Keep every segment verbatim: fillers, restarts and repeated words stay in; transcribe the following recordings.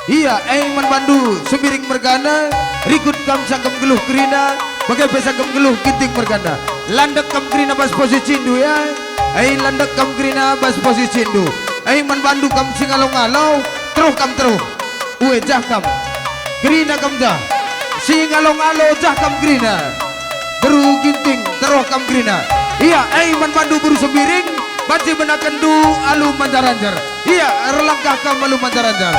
Ia, e man bandu Sembiring mergana, rikut kam sangkep nggeluh kerina, bage pe sangkep nggeluh Ginting mergana. Landek kam kerina bas posisindu, ia. E, landek kam kerina bas posisindu. E man bandu kam si ngalo-ngalo, teruh kam teruh. Ue, jah kam. Kerina kam jah. Si ngalo-ngalo, jah kam kerina. Beru Ginting, teruh kam kerina. Ia, e man bandu beru Sembiring, banci menakenndu alu manjar-anjar. Ia, erlangkah kam alu manjar-anjar.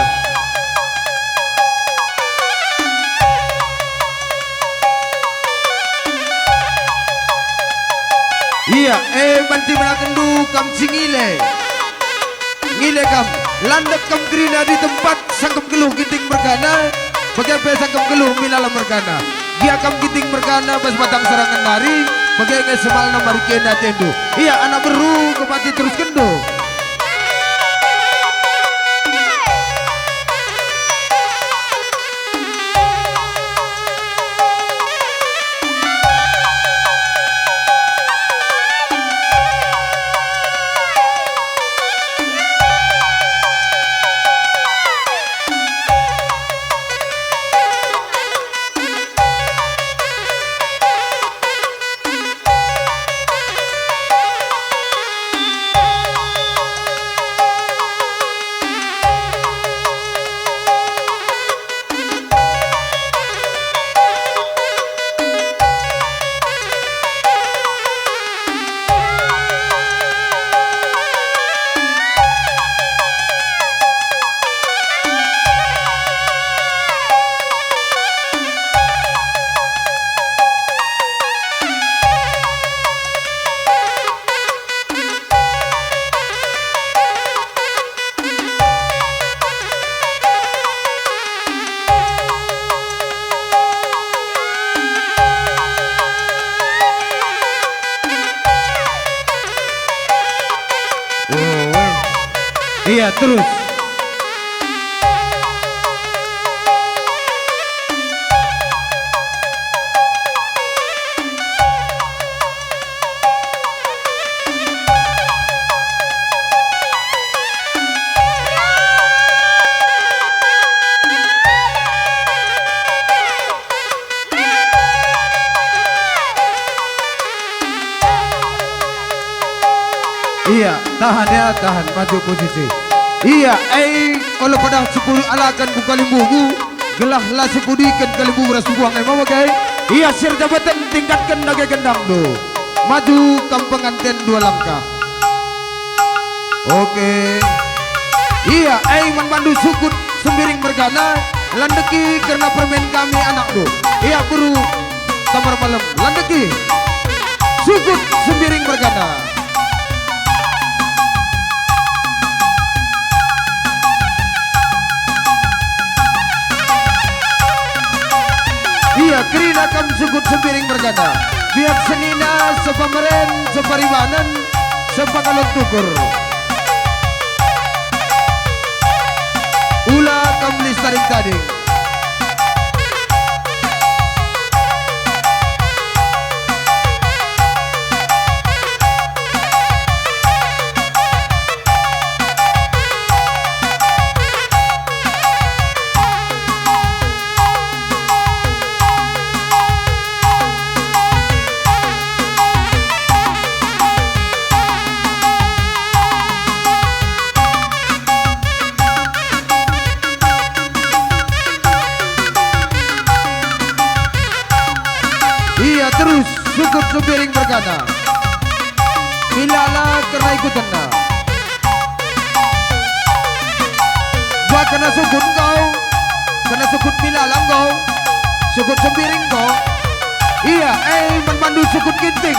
Ia, e banci menakenndu kam si ngile. Ngile kam, landek kam kerina di tempat sangkep nggeluh Ginting mergana, bage pe sangkep nggeluh Milala mergana. Gia kam Ginting mergana bas batang serangan nari, bage nge semalna mari kena atendu. Ia, anak beru, kepati teruskenndu. Oh, eh. Iya, terus. Iya, tahan ya, tahan, maju posisi. Iya, eh, kalau pada sepuluh alakan ku kalimbubu, gelah la sipudiken kalimbubu ras tubuang e mama kai. Ia si erjabaten tingkatken dage gendangndu. Maju kam penganten dua langkah. Oke. Ia, e man bandu sukut Sembiring mergana, landeki kerna permen kami anakndu. Ia beru Tambar Malem, landeki. Sukut Sembiring mergana. Ia, kerina kam sukut Sembiring mergana. Biak senina, sepameren, separibanen, sepangalon tukur. Ula kam lis tading-tading. Ia terus sukut Sembiring mergana. Milala kerna ikutenna. Buat kena sukut enggo, kena sukut Milala enggo, sukut Sembiring enggo. Ia, eh, man bandu sukut Ginting,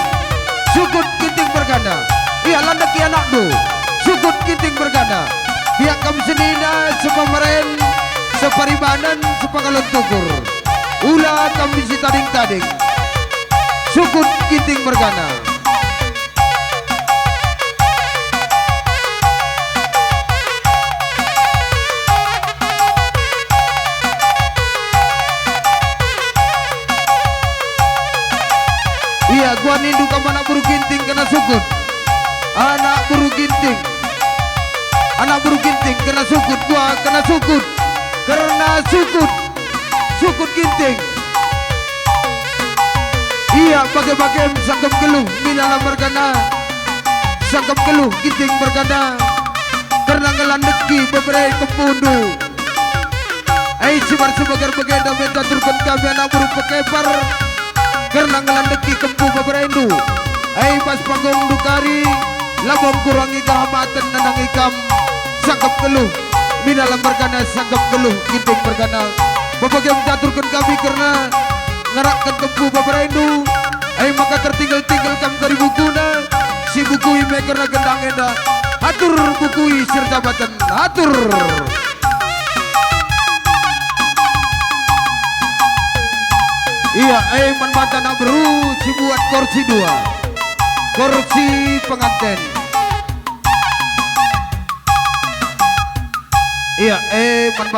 sukut Ginting mergana. Ia, landeki anakndu, sukut Ginting mergana. Biak kam senina, sepameren, separibanen, sepangalon tukur. Ula kam isi tading-tading. Sukut Ginting mergana. Ia, gua nindu kam anak beru Ginting kena sukut. Anak beru Ginting. Anak beru Ginting kena sukut, gua kena sukut. Kerna sukut, sukut Ginting. Ia bage-bagem sangkep geluh mina la mergana, sangkep geluh Ginting mergana. Kerna ngelandeki bebere kempundu. Ai, sibar sibagar bagenda me taturken kami anak beru pekepar. Kerna ngelandeki kempu beberendu. Ai, bas panggungndu kari, labo ngkurangi kehamaten nandangi kam. Sangkep geluh, mina la mergana sangkep geluh Ginting mergana. Bage-bagem taturken kami kerna ngarapken kempu beberendu. Ai, maka tertinggal-tinggal kam kari bukuna. Sibukui me kerna gendang enda. Atur bukui sirjabaten. Atur. Ia, e, man banta anak beru, sibuat korsi dua. Korsi penganten. Ia, e, man